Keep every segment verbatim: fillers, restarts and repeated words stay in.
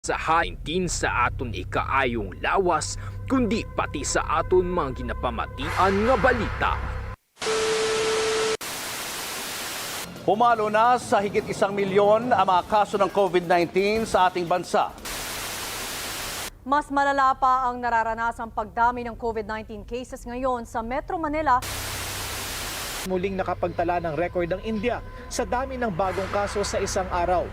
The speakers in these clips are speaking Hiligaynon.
sa nineteen sa aton ikaayong lawas, kundi pati sa aton mga ginapamatian nga balita. Pumalo na sa higit isang milyon ang mga kaso ng COVID nineteen sa ating bansa. Mas malala pa ang nararanasang pagdami ng COVID nineteen cases ngayon sa Metro Manila. Muling nakapagtala ng record ang India sa dami ng bagong kaso sa isang araw.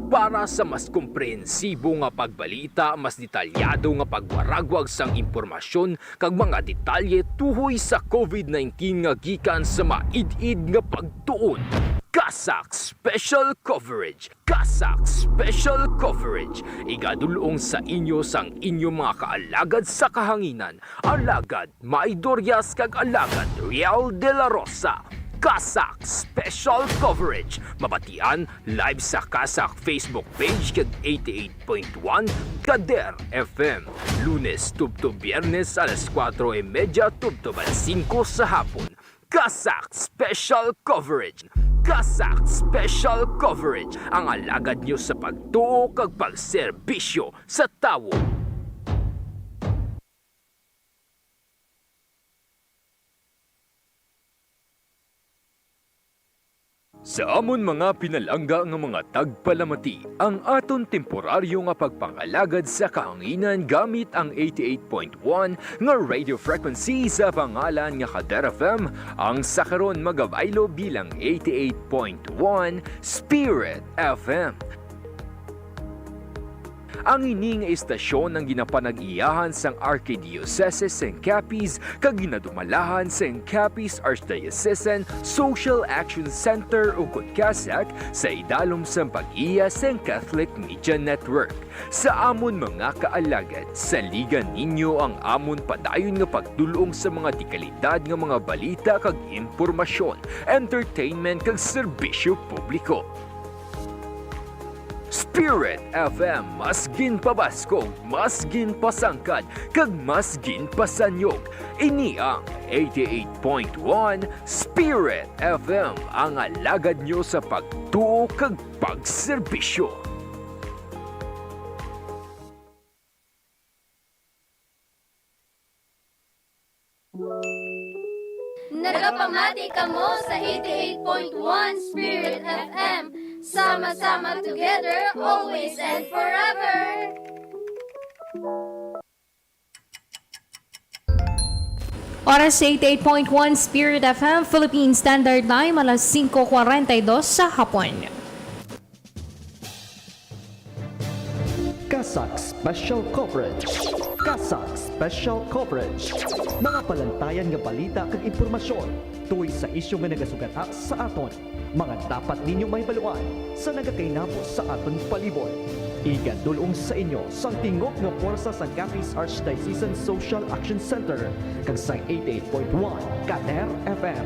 Para sa mas komprehensibo nga pagbalita, mas detalyado nga pagwaragwag sang impormasyon kag mga detalye tuhoy sa COVID nineteen nga gikan sa maid-id nga pagtuon, CASAC Special Coverage. CASAC Special Coverage, igadul-ong sa inyo sang inyo mga kaalagad sa kahanginan, Alagad May Dorias kag Alagad Riel de la Rosa. CASAC Special Coverage, mabatian live sa CASAC Facebook page kag eighty-eight point one Kader F M, Lunes tubtob Biyernes alas kuwatro y medya tubtob alas singko sa hapon. CASAC Special Coverage. CASAC Special Coverage, ang alagad nyo sa pagtuo kag pagserbisyo sa tawo. Sa amon mga pinalangga nga mga tagpalamati, ang aton temporaryo nga pagpangalagad sa kahanginan gamit ang eighty-eight point one nga radio frequency sa pangalan nga Kader F M, ang sa karon magabaylo bilang eighty-eight point one Spirit F M. Ang ini nga istasyon ang ginapanag-iyahan sang Arkidiocese sang Capiz kag ginadumalahan sang Capiz Archdiocesan Social Action Center, ukon CASAC, sa idalom sang pag-iya sang Catholic Media Network. Sa amon mga kaalagad, saligan ninyo ang amon padayon nga pagdul-ong sa mga dekalidad nga mga balita kag impormasyon, entertainment kag serbisyo publiko. Spirit F M, mas ginpabaskog, mas ginpasangkad, kag mas ginpasanyog. Ini ang eighty-eight point one Spirit F M, ang alagad nyo sa pagtuo kag pagserbisyo. Nagapamati kamo sa eighty-eight point one Spirit F M. Sama-sama together, always and forever. Oras sa eighty-eight point one Spirit F M, Philippine Standard Time, alas singko kwarenta y dos sa hapon. CASAC Special Coverage. CASAC Special Coverage. Mga palantayan nga balita kag impormasyon tuhoy sa isyu nga nagasugata sa aton. Mga dapat ninyo mahibaluan sa nagakainabo sa aton palibot. Igadul-ong sa inyo sang tingog nga pwersa sang Capiz Archdiocesan Social Action Center kag sang eighty-eight point one Kader F M.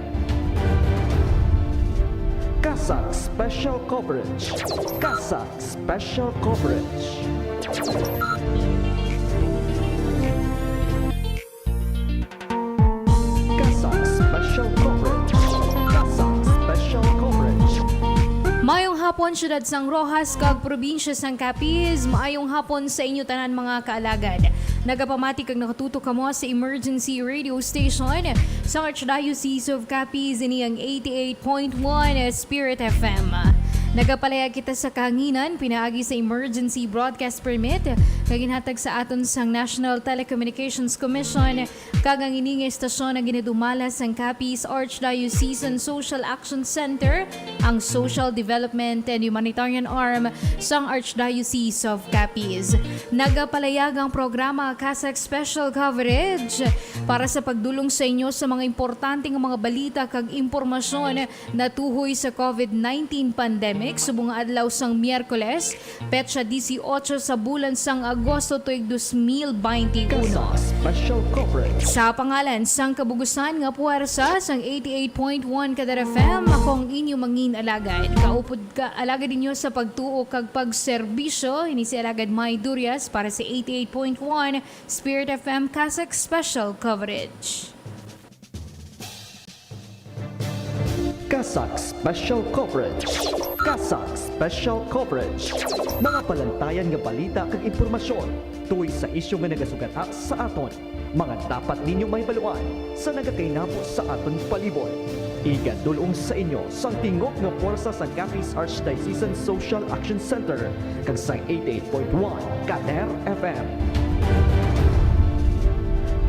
CASAC Special Coverage. CASAC Special Coverage. CASAC Special Coverage. CASAC Special Coverage. Mayong hapon, Siyudad sang Roxas kag Probinsya sang Capiz. Maayong hapon sa inyo tanan, mga kaalagad. Nagapamati kag nakatutok kamo sa emergency radio station sa Archdiocese of Capiz, ini ang eighty-eight point one Spirit F M. Nagapalayag kita sa kahanginan pinaagi sa emergency broadcast permit nga ginhatag sa aton sang National Telecommunications Commission, kag ang ini nga istasyon ang ginadumala sang Capiz Archdiocesan Social Action Center, ang social development and humanitarian arm sang Archdiocese of Capiz. Nagapalayag ang programa CASAC Special Coverage para sa pagdul-ong sa inyo sa mga importante nga mga balita kag impormasyon natuhoy sa COVID nineteen pandemic subong nga adlaw sang Miyerkules, petsa dieciocho sa bulan sang Agosto tuig dos mil baynte uno. CASAC Special Coverage. Sa pangalan sang kabugusan nga puwersa sang eighty-eight point one Kader F M, ako ang inyo mangin alagad. Kaupod ka, alagad ninyo sa pagtuo kag pagserbisyo. Ini si Alagad May Durias para sa eighty-eight point one Spirit F M CASAC Special Coverage. CASAC Special Coverage. CASAC Special Coverage. Mga palantayan nga balita kag impormasyon tungod sa isyu nga nagasugata sa aton. Mga dapat ninyo mahibaluan sa nagakainabo sa aton palibot. Igadul-ong sa inyo sang tingog nga pwersa sang Capiz Archdiocesan Social Action Center kag sang eighty-eight point one Kader F M.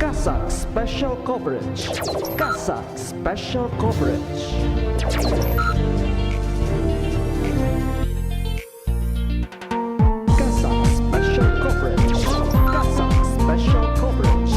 CASAC Special Coverage. CASAC Special Coverage. CASAC Special Coverage. CASAC Special Coverage.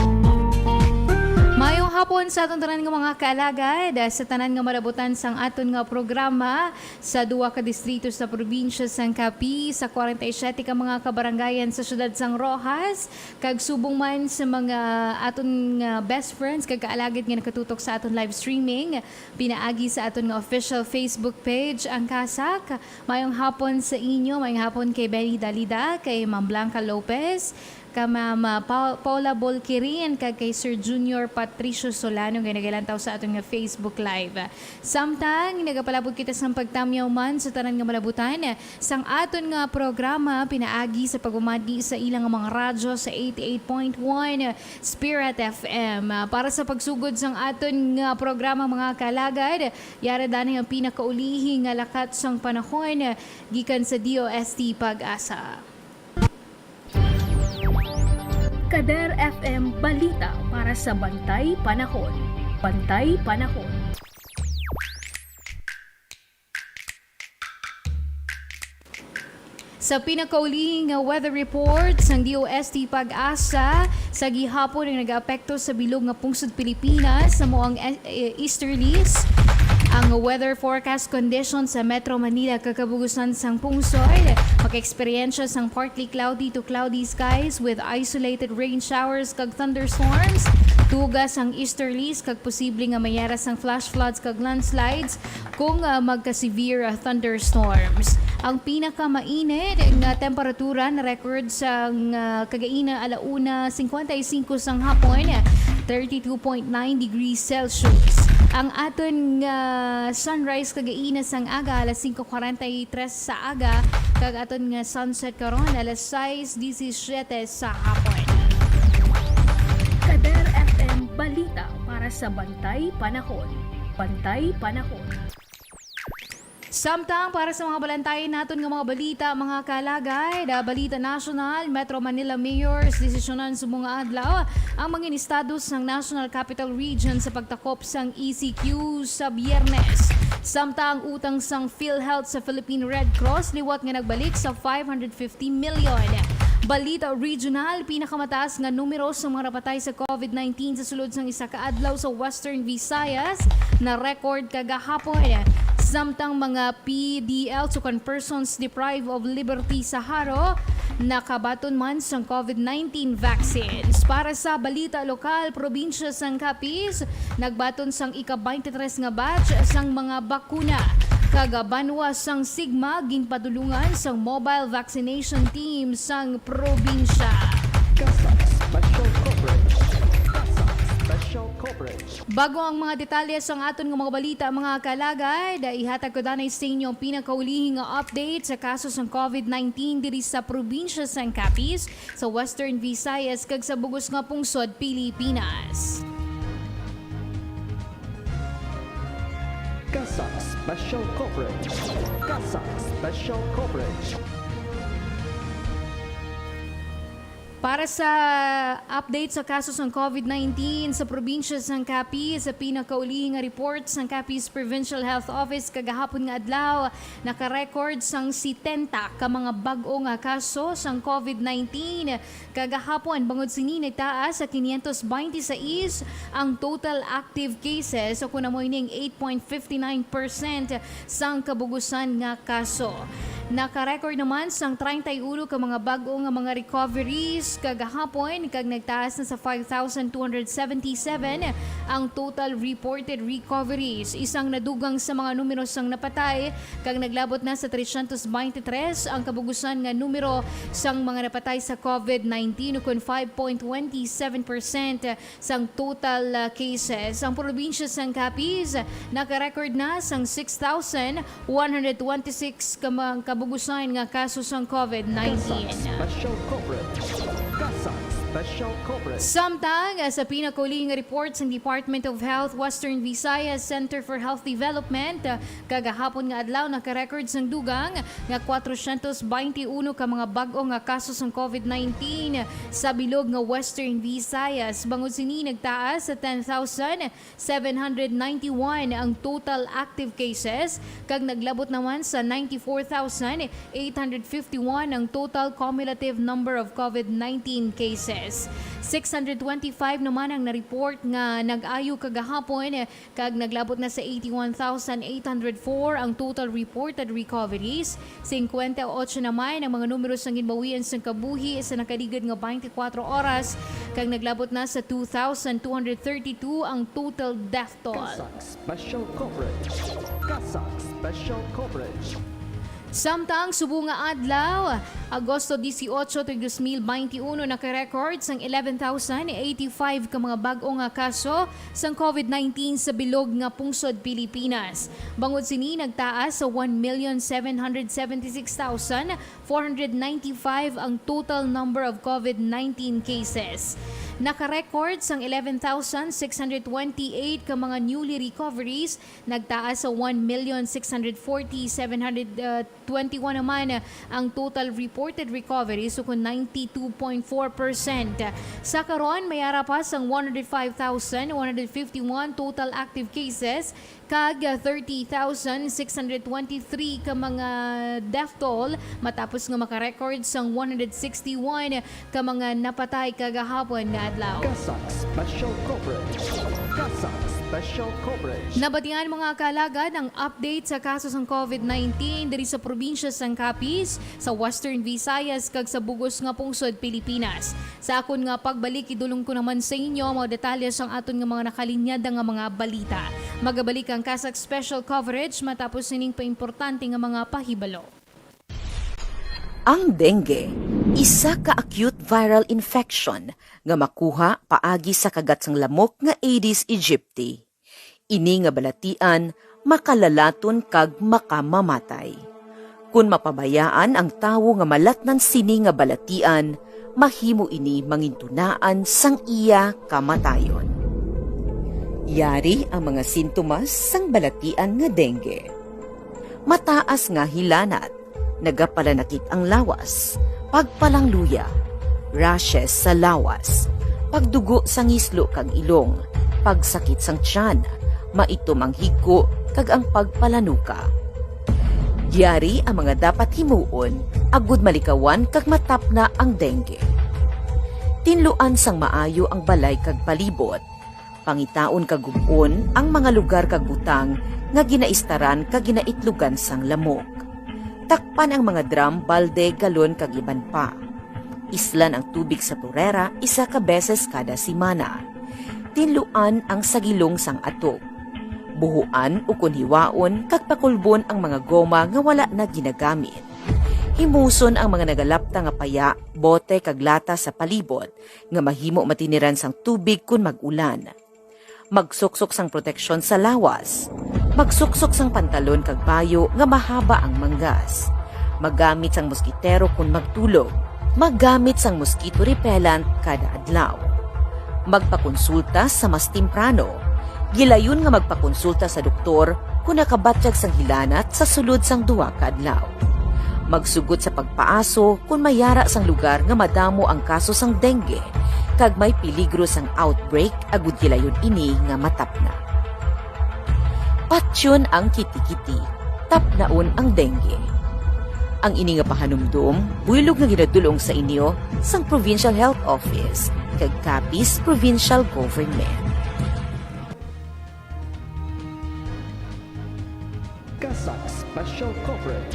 Mayong hapon sa aton tanan nga mga kaalagad, sa tanan nga malabutan sang aton nga programa sa duwa ka distrito sa probinsya sang Capiz, sa forty-seven ka mga kabarangayan sa siyudad sang Roxas, kag subong man sa mga aton nga best friends kag kaalagad nga nakatutok sa aton live streaming pinaagi sa aton nga official Facebook page, ang CASAC. Mayong hapon sa inyo, mayong hapon kay Benny Dalida, kay Ma'am Blanca Lopez, kay Ma'am, ah, Pa-, Paula Bolquirin, kag kay Sir Junior Patricio Solano nga nagalantaw sa aton nga Facebook Live. Samtang nagapalabot kita sang pagtamyaw man sa tanan nga malabutan sang aton nga programa pinaagi sa pagpamati sa ilang mga radyo sa eighty-eight point one Spirit F M. Para sa pagsugod sang aton nga programa, mga kaalagad, yara danay ang pinakaulihi nga lakat sang panahon gikan sa D O S T PAGASA. Kader F M Balita para sa Bantay Panahon. Bantay Panahon. Sa pinakaulihi nga weather report sang D O S T PAGASA, sa gihapon ang nagaapekto sa bilog nga pungsod Pilipinas, amo ang e-, e-, easterlies. Ang weather forecast condition sa Metro Manila kag kabugusan sang pungsod, makaeksperyensya sang partly cloudy to cloudy skies with isolated rain showers kag thunderstorms. Tuga sang easterlies kag posible nga mayara sang flash floods kag landslides kung, ah, magka-severe, ah, thunderstorms. Ang pinakamainit nga temperatura na-record sang, ah, kagaina, ala una cincuenta y cinco sang hapon, thirty-two point nine degrees Celsius. Ang aton nga sunrise kagaina sang aga, alas singko kwarenta y tres sa aga, kag aton nga sunset karon, alas sais disisiete sa hapon. Kader F M Balita para sa Bantay Panahon. Bantay Panahon. Samtang para sa mga balantayan naton nga mga balita, mga kaalagad, ah, balita nasyonal, Metro Manila Mayors desisyonan subong nga adlaw ang mga estado sang National Capital Region sa pagtakop sang E C Q sa Biyernes. Samtang ang utang sang PhilHealth sa Philippine Red Cross liwat nga nagbalik sa five hundred fifty million. Balita regional, pinakamataas nga numero sa mga napatay sa COVID nineteen sa sulod sang isa ka adlaw sa Western Visayas na-record kagahapon. Samtang mga P D Ls, ukon persons deprived of liberty sa Jaro, nakabaton man sang COVID nineteen vaccines. Para sa balita lokal, probinsya sang Capiz nagbaton sang ika-twenty-three nga batch sang mga bakuna, kag banwa sang Sigma ginpadulungan sang mobile vaccination team sang probinsya. CASAC Special Coverage. CASAC Special Coverage. Bago ang mga detalye sang aton nga mga balita, mga kaalagad, ihatag ko danay sa inyo ang pinakaulihi nga update sa kaso sang COVID nineteen diri sa probinsya sang Capiz, sa Western Visayas, kag sa bug-os nga pungsod Pilipinas. CASAC Special Coverage. CASAC Special Coverage. Para sa update sa kaso sang COVID nineteen sa probinsya sang Capiz, sa pinakaulihi nga report sang Capiz Provincial Health Office kagahapon nga adlaw, naka-record sang setenta ka mga bag-o nga kaso sang COVID nineteen. Kagahapon, bangod sini, nagtaas sa quinientos veintiséis ang total active cases, o kon amo ining eight point five nine percent sang kabugusan nga kaso. Naka-record naman sang treinta y uno ka mga bag-o nga mga recoveries kagahapon, kag nagtaas na sa five thousand two hundred seventy-seven ang total reported recoveries. Isang nadugang sa mga numero sang napatay, kag naglabot na sa tresyentos beintitrés ang kabugusan nga numero sang mga napatay sa COVID nineteen, ukon five point twenty seven percent sang total, ah, cases. Ang probinsya sang Capiz naka-record na sang six thousand one hundred twenty-six ka mga kabugusan nga kaso sang COVID nineteen. CASAC Special Coverage. CASAC Special Coverage. Samtang, ah, sa pinakauli nga report sang Department of Health Western Visayas Center for Health Development, ah, kagahapon nga adlaw naka-record sang dugang nga kwatrosyentos beinti uno ka mga bag-o nga kaso sang COVID nineteen sa bilog nga Western Visayas. Bangod sini, nagtaas sa ten thousand seven hundred ninety-one ang total active cases, kag naglabot naman sa ninety-four thousand eight hundred fifty-one ang total cumulative number of COVID nineteen cases. Six hundred twenty-five naman ang na-report nga nag-ayo kagahapon, kag naglabot na sa eighty-one thousand eight hundred four ang total reported recoveries. Singkwenta y otso naman ang mga numero sang ginbawian sang kabuhi sa nakaligad nga twenty-four oras, kag naglabot na sa two thousand two hundred thirty-two ang total death toll. CASAC Special Coverage. CASAC Special Coverage. Samtang subong nga adlaw, Agosto dieciocho, tuig dos mil beinti uno, naka-record sang eleven thousand eighty-five ka mga bag-o nga kaso sang COVID nineteen sa bilog nga pungsod Pilipinas. Bangod sini, nagtaas sa one million seven hundred seventy-six thousand four hundred ninety-five ang total number of COVID nineteen cases. Naka-record sang eleven thousand six hundred twenty-eight ka mga newly recoveries, nagtaas sa one million six hundred forty, seven hundred twenty-one naman ang total reported recoveries, ukon ninety-two point four percent. Sa karon, may ara pa sang one hundred five thousand one hundred fifty-one total active cases, kag thirty thousand six hundred twenty-three ka mga death toll, matapos nga maka-record sang one hundred sixty-one ka mga napatay kagahapon nga adlaw. CASAC Special Coverage. CASAC Special Coverage. Nabatian, mga kaalagad, ang update sa kaso sang COVID nineteen diri sa probinsya sang Capiz, sa Western Visayas, kag sa bug-os nga pungsod Pilipinas. Sa akon nga pagbalik, idulong ko naman sa inyo ang mga detalye sang aton nga mga nakalinyada nga mga balita. Magabalik ang CASAC Special Coverage matapos sining paimportante nga mga pahibalo. Ang dengue, isa ka acute viral infection nga makuha paagi sa kagat sang lamok nga Aedes aegypti. Ini nga balatian makalalaton kag makamamatay. Kon mapabayaan ang tawo nga malatnan sini nga balatian, mahimo ini mangintunaan sang iya kamatayon. Yari ang mga sintomas sang balatian nga dengue. Mataas nga hilanat, nagapalanakit ang lawas, pagpalangluya, rashes sa lawas, pagdugo sa ngislo kag ilong, pagsakit sang tiyan, maitom ang higko, kag ang pagpalanuka. Yari ang mga dapat himuon agud malikawan kag matapna ang dengue. Tinluan sang maayo ang balay kag palibot. Pangitaon kag gub-on ang mga lugar kag butang nga ginaistaran kag ginaitlugan sang lamok. Takpan ang mga drum, balde, galon, kag iban pa. Islan ang tubig sa turera isa ka beses kada semana. Tinluan ang sagilong sang atog. Buhuan ukon hiwaon kag pakulbon ang mga goma nga wala na ginagamit. Himuson ang mga nagalapta nga paya, bote, kag lata sa palibot nga mahimo matiniran sang tubig kon mag-ulan. Magsuksok sang proteksyon sa lawas. Magsuksok sang pantalon kag bayo nga mahaba ang manggas. Maggamit sang moskitero kon magtulog. Maggamit sang mosquito repellent kada adlaw. Magpakonsulta sa mas temprano. Gilayon nga magpakonsulta sa doktor kon nakabatyag sang hilanat sa sulod sang duha ka adlaw. Magsugot sa pagpaaso kon may ara sang lugar nga madamo ang kaso sang dengue kag may peligro sang outbreak, agud gilayon ini nga matapna. Patyon ang kitikiti, tapnaon ang dengue. Ang ini nga pahanumdom buylog nga ginadul-ong sa inyo sang Provincial Health Office kag Capiz Provincial Government. CASAC Special Coverage.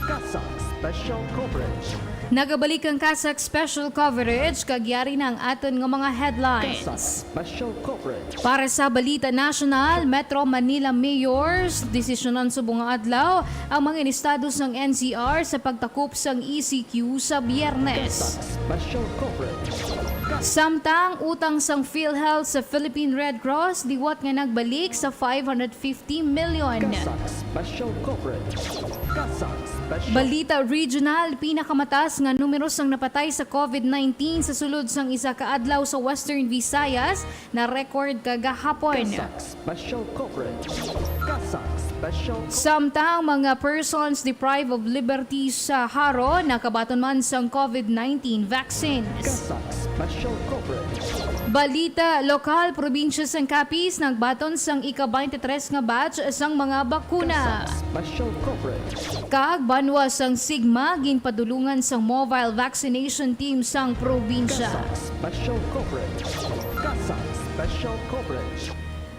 CASAC Special Coverage. Nagabalik ang CASAC Special Coverage kag yari na ang aton nga mga headlines. CASAC Special Coverage. Para sa balita nasyonal, Metro Manila Mayors, desisyonan subong nga adlaw ang mga inestado sang N C R sa pagtakop sang E C Q sa Biyernes. CASAC Special Coverage. Samtang utang sang PhilHealth sa Philippine Red Cross liwat nga nagbalik sa five hundred fifty million. CASAC Special Coverage. CASAC Special Balita regional, pinakamataas nga numero sang napatay sa COVID nineteen sa sulod sang isa ka adlaw sa Western Visayas na record kagahapon. CASAC Special Coverage. CASAC Special Samtang mga persons deprived of liberty sa Jaro nakabaton man sang COVID nineteen vaccines. CASAC Special Coverage. Balita lokal, probinsya sang Capiz nagbaton sang ika twenty-three nga batch sang mga bakuna. CASAC Special Coverage. Kag banwa sang Sigma ginpadulungan sang mobile vaccination team sang probinsya. CASAC Special Coverage. CASAC Special Coverage.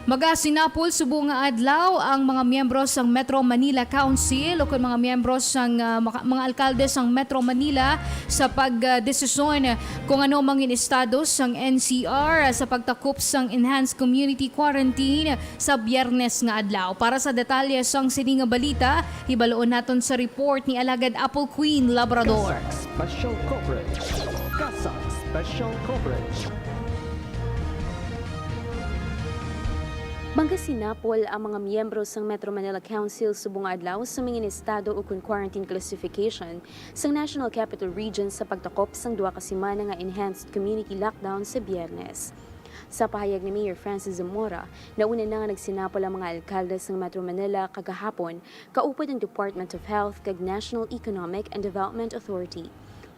Magasinapol subong nga adlaw ang mga miyembro sang Metro Manila Council ukon mga miyembro sang, ah, maka- mga alkalde sang Metro Manila sa pagdesisyon kung ano mangin estado sang N C R sa pagtakop sang enhanced community quarantine sa Biyernes nga adlaw. Para sa detalye sang sini nga balita, hibaloon naton sa report ni Alagad Apple Queen Labrador. CASAC Special Coverage. CASAC Special Coverage. Magasinapol ang mga miyembro sang Metro Manila Council subong nga adlaw sa mga estado ukon quarantine classification sang National Capital Region sa pagtakop sang duha ka semana nga enhanced community lockdown sa Biyernes. Sa pahayag ni Mayor Francis Zamora, nauna na nga nagsinapol ang mga alkalde sang Metro Manila kagahapon, kaupod ang Department of Health kag National Economic and Development Authority.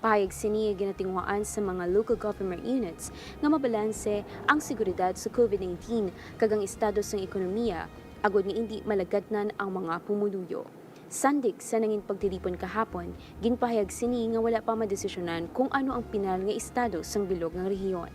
Pahayag sini nga ginatinguhaan sa mga local government units nga mabalanse ang seguridad sa COVID nineteen kag ang estado sang ekonomiya, agod nga indi malagadnan ang mga pumuluyo. Sandig sa nangin pagtilipon kahapon, ginpahayag sini nga wala pa madesisyonan kung ano ang pinal nga estado sang bilog nga rehiyon.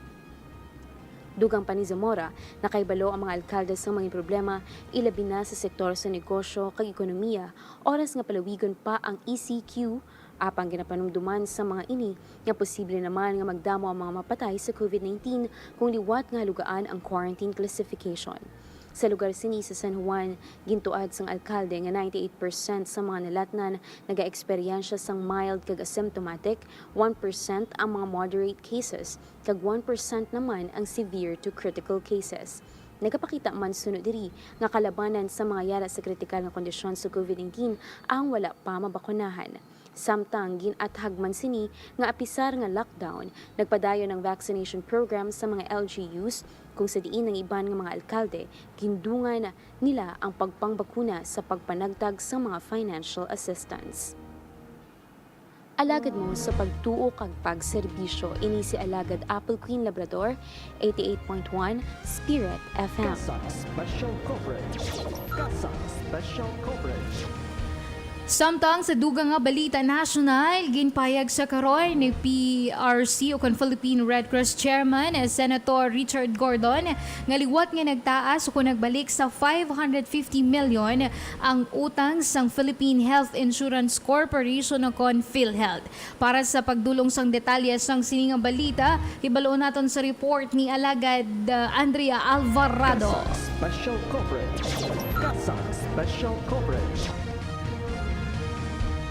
Dugang pa ni Zamora, nakahibalo ang mga alkalde sang mga problema, ilabi na sa sektor sa negosyo kag ekonomiya, oras nga palawigon pa ang E C Q. Apang ginapanumduman sa mga ini nga posible naman nga magdamo ang mga mapatay sa COVID nineteen kung liwat nga halugaan ang quarantine classification. Sa lugar sini sa San Juan, gintuad sang alkalde nga ninety-eight percent sa mga nalatnan nagaeksperyensya sang mild kag asymptomatic, one percent ang mga moderate cases, kag one percent naman ang severe to critical cases. Nagapakita man suno diri nga kalabanan sa mga yara sa kritikal nga kondisyon sa COVID nineteen ang wala pa mabakunahan. Samtang gin-athag man sini nga apisar nga lockdown, nagpadayon ang vaccination program sa mga L G Us, kung sa diin ang iban nga mga alkalde gindungan nila ang pagpangbakuna sa pagpanagtag sa mga financial assistance. Alagad mo sa pagtuo kag pagserbisyo. Ini si Alagad Apple Queen Labrador, eighty-eight point one Spirit F M. CASAC Special Coverage. CASAC Special Coverage. Samtang sa dugang nga balita nasyonal, ginpahayag sa karon ni P R C ukon Philippine Red Cross Chairman, eh, Senator Richard Gordon, nga liwat nga nagtaas ukon nagbalik sa five hundred fifty million ang utang sang Philippine Health Insurance Corporation ukon PhilHealth. Para sa pagdulong sang detalye sang sini nga balita, hibaloon naton sa report ni Alagad, uh, Andrea Alvarado. CASAC Special Coverage. CASAC Special Coverage.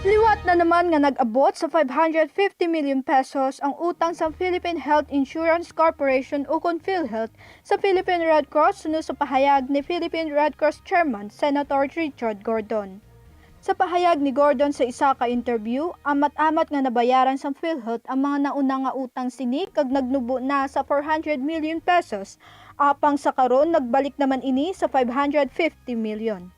Liwat na naman nga nag-abot sa five hundred fifty million pesos ang utang sa Philippine Health Insurance Corporation ukon PhilHealth sa Philippine Red Cross, suno sa pahayag ni Philippine Red Cross Chairman Senator Richard Gordon. Sa pahayag ni Gordon sa isa ka interview, amat-amat nga nabayaran sang PhilHealth ang mga nauna nga utang sini kag nagnubo na sa four hundred million pesos, apang sa karon nagbalik naman ini sa five hundred fifty million.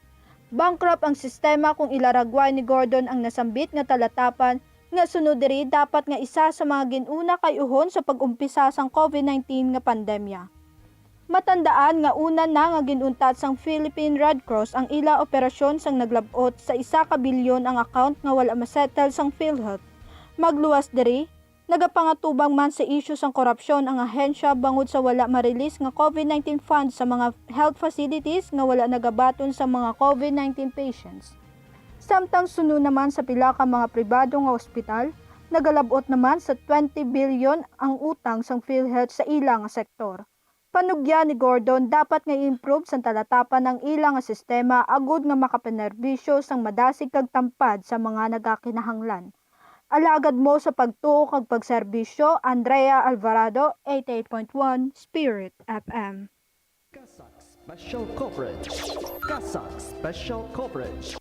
Bankrupt ang sistema kung ilaragway ni Gordon ang nasambit nga talatapan nga sunod diri dapat nga isa sa mga gin-una kay uhon sa pag-umpisa sang COVID nineteen nga pandemya. Matandaan nga una na nga gin-untat sang Philippine Red Cross ang ila operasyon sang naglab-ot sa isa ka bilyon ang account nga wala masettle sang PhilHealth. Magluwas diri, Nagapangatubang man sa isyu sang korupsyon ang ahensya bangod sa wala ma-release nga COVID nineteen funds sa mga health facilities nga wala nagabaton sa mga COVID nineteen patients. Samtang suno naman sa pila ka mga pribado nga ospital, nagalab-ot naman sa twenty billion ang utang sang PhilHealth sa ila nga sektor. Panugyan ni Gordon, dapat nga i-improve sang talatapan ang ila nga sistema agud nga makapanerbisyo sang madasig kag tampad sa mga nagakinahanglan. Alagad mo sa pagtuo kag pagserbisyo, Andrea Alvarado, eighty-eight point one Spirit F M. CASAC Special Coverage. CASAC Special Coverage.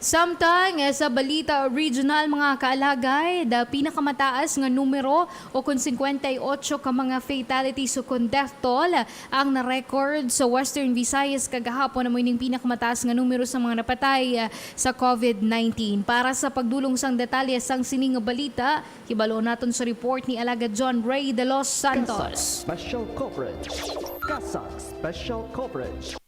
Samtang, eh, sa balita regional, mga kaalagad, ah, pinakamataas nga numero o kon singkwenta y otso ka mga fatalities o kon death toll ang na-record sa Western Visayas kagahapon, amo ining pinakamataas nga numero sa mga napatay, ah, sa COVID nineteen. Para sa pagdulong sang detalye sang sini nga balita, hibalo naton sa report ni Alagad John Ray de los Santos. CASAC Special Coverage. CASAC Special Coverage.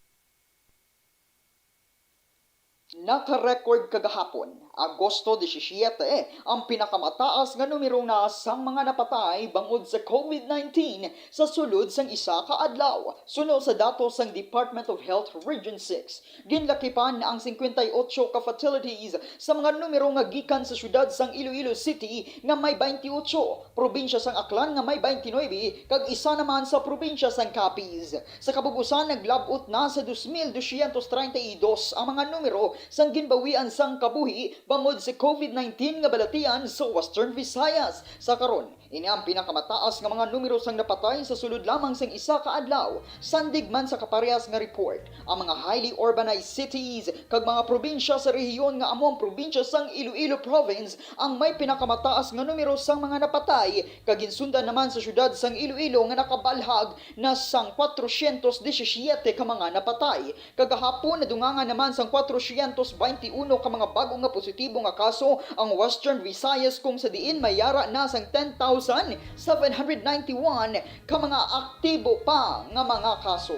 Naka-record kagahapon, Agosto disisiete, ang pinakamataas nga numero na sang mga napatay bangod sa COVID nineteen sa sulod sang isa ka adlaw. Suno sa datos sang Department of Health Region six, ginlakipan ang singkwenta y otso ka fatalities sa mga numero nga gikan sa siyudad sang Iloilo City nga may baynte otso, probinsya sang Aklan nga may baynte nuebe, kag isa naman sa probinsya sang Capiz. Sa kabug-usan, naglab-ot na sa dos mil doscientos treinta y dos ang mga numero sang ginbawian sang kabuhi bangod sa COVID nineteen nga balatian sa Western Visayas. Sa karon, ini ang pinakamataas nga mga numero sang napatay sa sulod lamang sang isa ka adlaw. Sandig man sa kaparehas nga report, ang mga highly urbanized cities kag mga probinsya sa rehiyon nga amo ang probinsya sang Iloilo Province ang may pinakamataas nga numero sang mga napatay, kag ginsundan naman sa siyudad sang Iloilo nga nakabalhag na sang kwatrosyentos disisiete ka mga napatay. Kagahapon, nadungangan naman sang kwatrosyentos baynte uno ka mga bag-o nga positibo nga kaso ang Western Visayas, kung sa diin may yara na sang ten thousand seven hundred ninety-one ka mga aktibo pa nga mga kaso.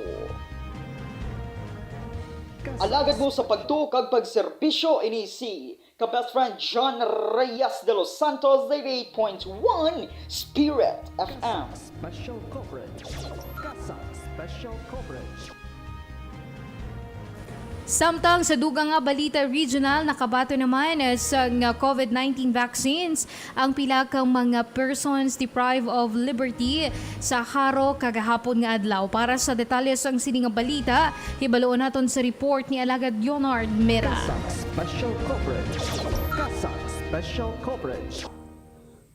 Alagad mo sa pagtuo kag pagserbisyo, ini si ka-best friend John Reyes de los Santos, eighty-eight point one Spirit F M. Special Coverage. CASAC Special Coverage. Samtang sa dugang nga balita regional, nakabaton naman, eh, sa nga COVID nineteen vaccines ang pila ka mga persons deprived of liberty sa Jaro kagahapon nga adlaw. Para sa detalye sang sini nga balita, hibaloon naton sa report ni Alagad Leonard Mera. CASAC Special Coverage. CASAC Special Coverage.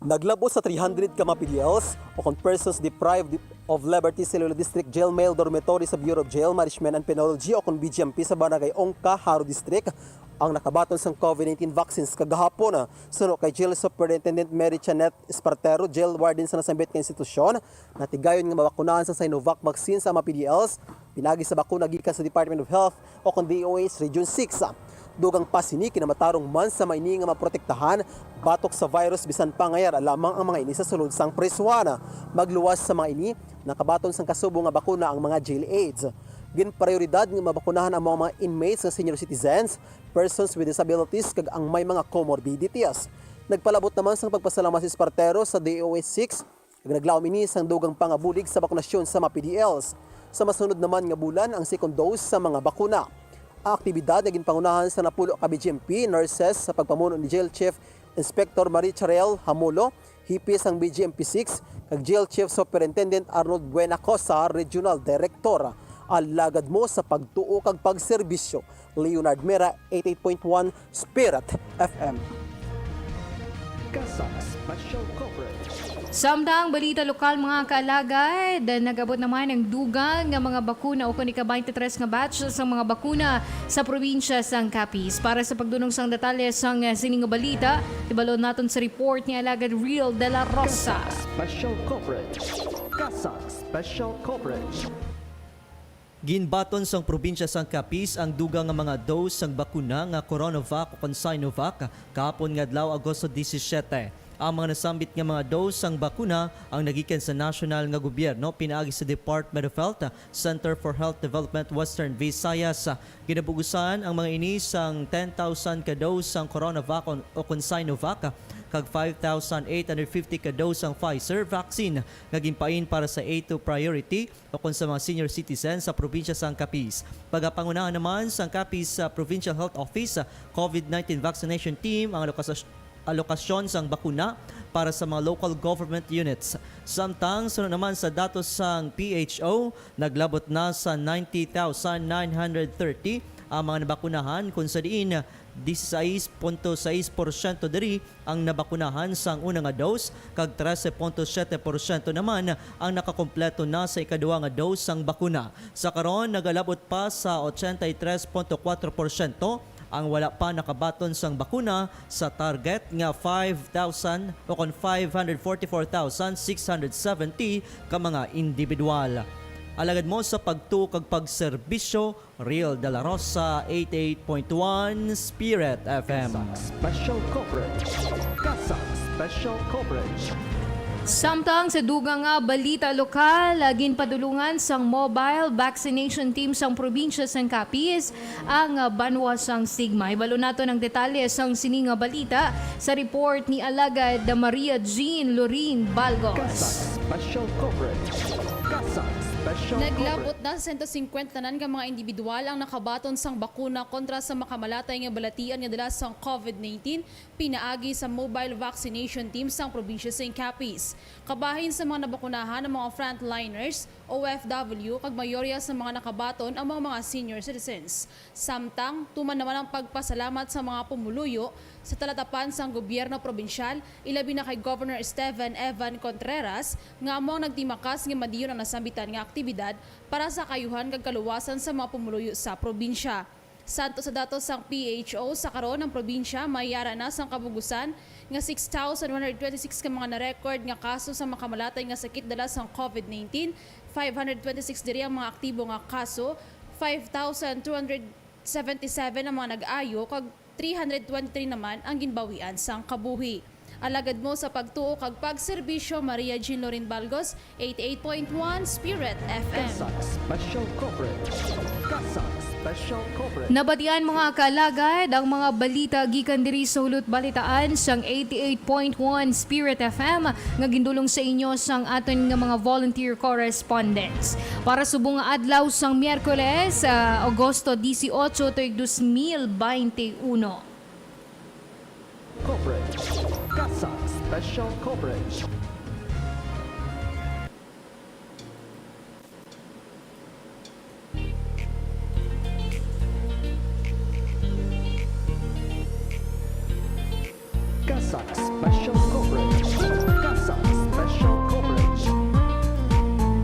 Naglab-ot sa three hundred ka mga P D Ls o kon persons deprived of liberty sa Iloilo District Jail Male Dormitory sa Bureau of Jail Management and Penology o kon B J M P sa Barangay Ongka, Jaro District, ang nakabaton sang COVID nineteen vaccines kagahapon. Suno kay Jail Superintendent Mary Janet Espartero, jail warden sa nasambit nga institusyon, natigayon nga mabakunahan sa Sinovac vaccine sa mga P D Ls, pinagi sa bakuna gikan sa Department of Health o kon D O H Region six. Dugang pa sini, kinamatarong man sa mga ini nga maprotektahan batok sa virus, bisan pa nga yara lamang ang mga ini sa sulod sang prisuhan. Magluwas sa mga ini, nakabaton sang kasubo nga bakuna ang mga jail aides. Ginprioridad nga mabakunahan ang mga, mga inmates nga senior citizens, persons with disabilities, kag ang may mga comorbidities. Nagpalabot naman sang pagpasalamat si Espartero sa D O H six kag naglaom ini sang dugang pangabulig sa bakunasyon sa mga P D Ls. Sa masunod naman nga bulan ang second dose sa mga bakuna. Ang aktibidad nga ginpangunahan sa napulo ka B J M P nurses sa pagpamuno ni Jail Chief Inspector Marie Charel Hamolo, hipi sang B J M P six, kag Jail Chief Superintendent Arnold Buenacosa, Regional Director. Alagad mo sa pagtuo kag pagserbisyo. Leonard Mera, eighty-eight point one Spirit F M. CASAC Special Coverage. Samtang balita lokal, mga kaalagad, nag-abot naman ang dugang nga mga bakuna o kon ika-twenty-three nga batch sa mga bakuna sa probinsya sang Capiz. Para sa pagdunong sang detalye sang, eh, sining nga balita, ibalon naton sa report ni Alagad Real de la Rosa. CASAC Special Coverage. CASAC Special Coverage. Ginbaton sang probinsya sang Capiz ang dugang nga mga dose sang bakuna nga Coronavac o kon Sinovac kahapon nga adlaw, Agosto disisiete. Ang mga nasambit nga mga dose sang bakuna ang nagikan sa nasyonal nga gobyerno pinaagi sa Department of Health, Center for Health Development Western Visayas. Ginabugusan ang mga ini sang ten thousand ka dose sang Coronavac on-, o kon Sinovac, kag five thousand eight hundred fifty ka dose sang Pfizer vaccine nga ginpain para sa A two priority o kon sa mga senior citizens sa probinsya sang Capiz. Pagapangunahan naman sang Capiz, ah, Provincial Health Office, ah, COVID nineteen vaccination team ang alokas-, alokasyon sang bakuna para sa mga local government units. Samtang suno naman sa datos sang P H O, naglabot na sa ninety thousand nine hundred thirty ang mga nabakunahan, kung sa diin dieciséis punto sais porsyento diri ang nabakunahan sang una nga dose, kag trese punto siyete porsyento naman ang nakakompleto na sa ikaduha nga dose sang bakuna. Sa karon, nagalabot pa sa ochenta y tres punto kuwatro porsyento ang wala pa nakabaton sang bakuna sa target nga five thousand o kon five hundred forty-four thousand six hundred seventy ka mga individual. Alagad mo sa pagtuo kag pagserbisyo, Real de la Rosa, eighty-eight point one Spirit F M. CASAC Special Coverage. CASAC Special Coverage. Samtang sa dugang nga balita lokal, ah, ginpadulungan sang Mobile Vaccination Team sang probinsya sang Capiz ang, ah, banwa sang Sigma. Hibalo naton ang detalye sang sini nga balita sa report ni Alagad Maria Jean Lorin Balgos. CASAC Special Coverage. CASAC Special Coverage. Naglabot na sa sento singkwenta tanan ka mga individual ang nakabaton sang bakuna kontra sa makamalatay nga balatian nga dala sang COVID nineteen pinaagi sa Mobile Vaccination Team sang probinsya sang Capiz. Kabahin sa mga nabakunahan ang mga frontliners, O F W, kag mayorya sa mga nakabaton ang mga, mga senior citizens. Samtang, tuman naman ang pagpasalamat sa mga pumuluyo sa talatapan sang gobyerno probinsyal, ilabi na kay Governor Esteban Evan Contreras, nga amo ang nagtimakas nga madiyon ang nasambitan nga aktibidad para sa kaayuhan kag kaluwasan sa mga pumuluyo sa probinsya. Santo sa datos sang P H O, sa karon ang probinsya may ara na sang kabugusan nga six thousand one hundred twenty-six ka mga na-record nga kaso sa makamalatay nga sakit dala sang COVID nineteen, five hundred twenty-six diri ang mga aktibo nga kaso, five thousand two hundred seventy-seven ang mga nag-ayo, kag three hundred twenty-three naman ang ginbawian sang kabuhi. Alagad mo sa pagtuo kag pagserbisyo, Maria Jean Lorin Balgos, eighty-eight point one Spirit F M. CASAC Special Coverage. CASAC Special Coverage. Nabatian, mga kaalagad, ang mga balita gikan diri sa Hulot Balitaan sang eighty-eight point one Spirit F M nga gindulong sa inyo sang aton nga mga volunteer correspondents. Para subong nga adlaw sang Miyerkules, ah, Agosto dieciocho, tuig dos mil baynte uno. Coverage. CASAC Special Coverage. CASAC Special Coverage. CASAC Special Coverage.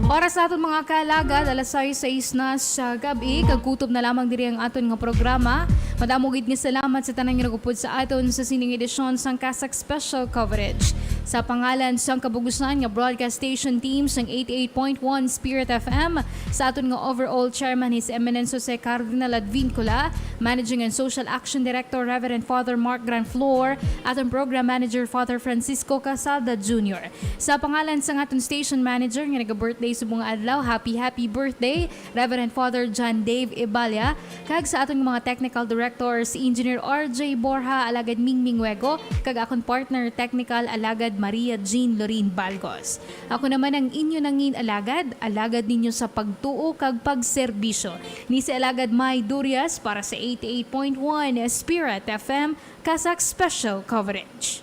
Para sa aton, mga kaalagad, alas sais, sais na sa gab-i, kag kutob na lamang diri ang aton nga programa. Madamo gid nga salamat sa tanan nga nag-upod sa aton sa sining edisyon sang CASAC Special Coverage. Sa pangalan sang kabugusan nga broadcast station team sang eighty-eight point one Spirit F M, sa aton nga overall chairman, His Eminence Jose Cardinal Advincula, Managing and Social Action Director, Reverend Father Mark Granflor, aton Program Manager, Father Francisco Casalda Junior. Sa pangalan sang aton station manager nga naga-birthday subong nga adlaw, happy, happy birthday, Reverend Father John Dave Ibalia, kag sa aton mga technical director, si Engineer R J Borja, Alagad Mingming Wego, kag akon partner technical, Alagad Maria Jean Lorin Balgos. Ako naman ang inyo nangin alagad, alagad ninyo sa pagtuo kag pagserbisyo. Ni si Alagad May Durias para sa eighty-eight point one Spirit F M, CASAC Special Coverage.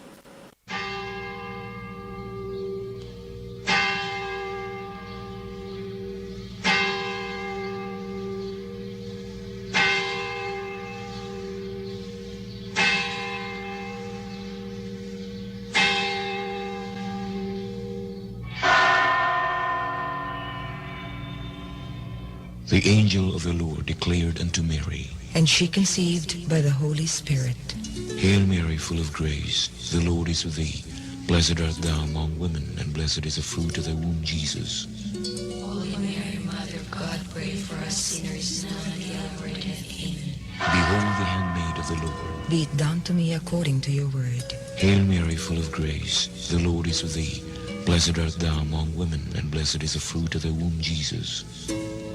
The angel of the Lord declared unto Mary, And she conceived by the Holy Spirit. Hail Mary, full of grace, the Lord is with thee. Blessed art thou among women, and blessed is the fruit of thy womb, Jesus. Holy Mary, Mother of God, pray for us sinners, now and at the hour of death. Amen. Behold the handmaid of the Lord. Be it done to me according to your word. Hail Mary, full of grace, the Lord is with thee. Blessed art thou among women, and blessed is the fruit of thy womb, Jesus.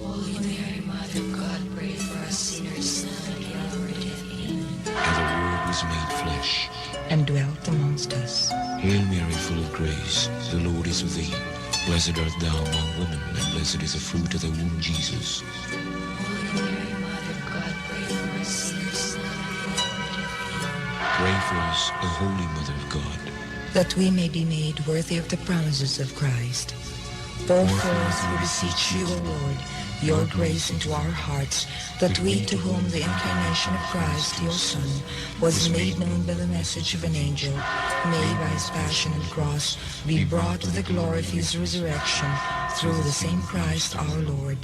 Holy Mary, Mother of God, pray for us sinners now and at the hour of death. Amen. And the Word was made flesh. And dwelt amongst us. Hail Mary, full of grace, the Lord is with thee. Blessed art thou among women, and blessed is the fruit of thy womb, Jesus. Holy Mary, Mother of God, pray for us sinners now and at the hour of death. Amen. Pray for us, O Holy Mother of God. That we may be made worthy of the promises of Christ. Pour forth, we beseech you, O Lord, your grace into our hearts, that we, to whom the incarnation of Christ, your Son, was made known by the message of an angel, may by his passion and cross be brought to the glory of his resurrection, through the same Christ our Lord.